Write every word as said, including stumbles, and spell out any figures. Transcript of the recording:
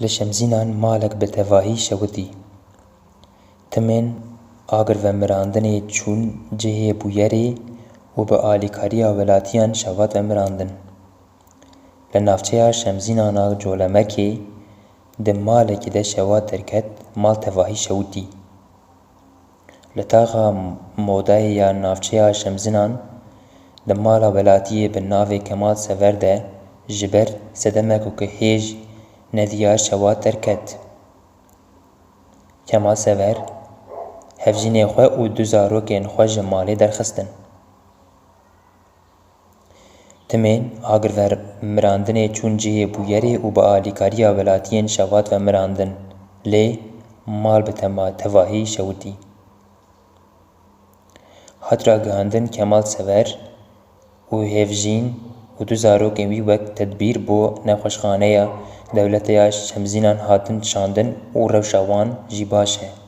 Li Şemzînan malek bi tevahî şewitî. Timên agirvemirandinê çûn cihê bûyerê û bi alîkariya welatiyan şewat vemirandin. Li navçeya Şemzînana Colemekê di malekî de şewat derket, mal tevahî şewitî. Li taxa modayê ya navçeya Şemzînan di mala welatiyê bi navê Kemal Sever de ji ber sedemeko ku hêj nediyar şewat derket. Kemal Sever hevjînê xwe û du zarokên xwe ji malê derxistin. Timên agirvemirandinê çûn cihê bûyerê û bi alîkariya welatiyên şewat vemirandin, lê mal bi tema tevahî şewitî. Hat ragihandin Kemal Sever û hevjîn û du zarokên wî wek tedbîr bo nexweşxaneya dewletê ya Şemzînan hatin şandin û rewşa wan jî baş e.